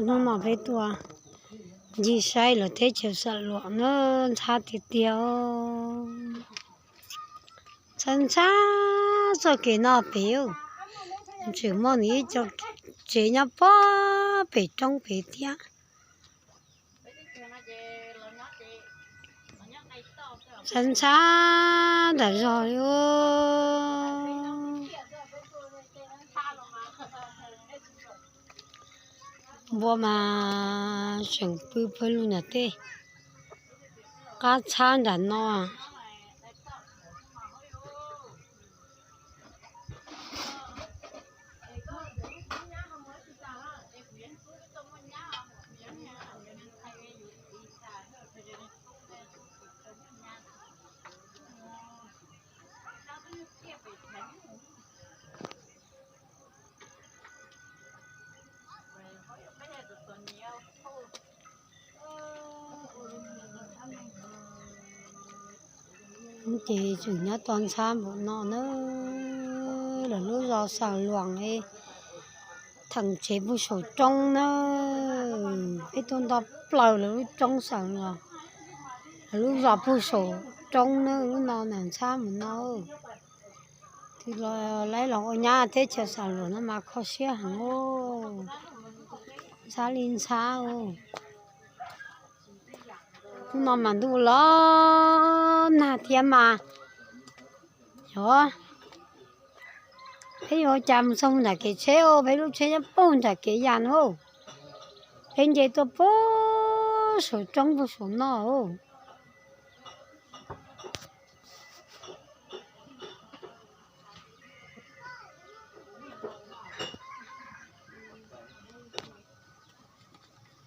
Hnub no peb tuaj ncig saib lawv teb chaws Xam Luas na, ntxhab tiag tiag. Ntxhab ntxhab txoj kev no pem, tseem muaj nws ib co tsev nyob pob pem roob pem thiab. Ntxhab ntxhab nram zos li. Npua mas tseem pw pawg lug nram tej, qab txhab nram no. Ces tseem nyob tau ntxhab npaum no na, lawv lub zos Xaws Luas, theem tsev puag saum roob na, peb tuaj nto plaws lawv lub roob Xaws Luas, lawv lub zos puag saum roob na, lub no na ntxhab mus no. Twb los laib los ua nyab teb chaws Xaws Luas no mas kho siab heev. Ntxhab li ntxhab. Hnub no mas ntuj los nag thiab mas. Yog, peb yuav ua cas mus txog nram kev tsheb, peb lub tsheb nyob puag nram kev yas no. Peb nce tuaj puag saum roob puag saum no.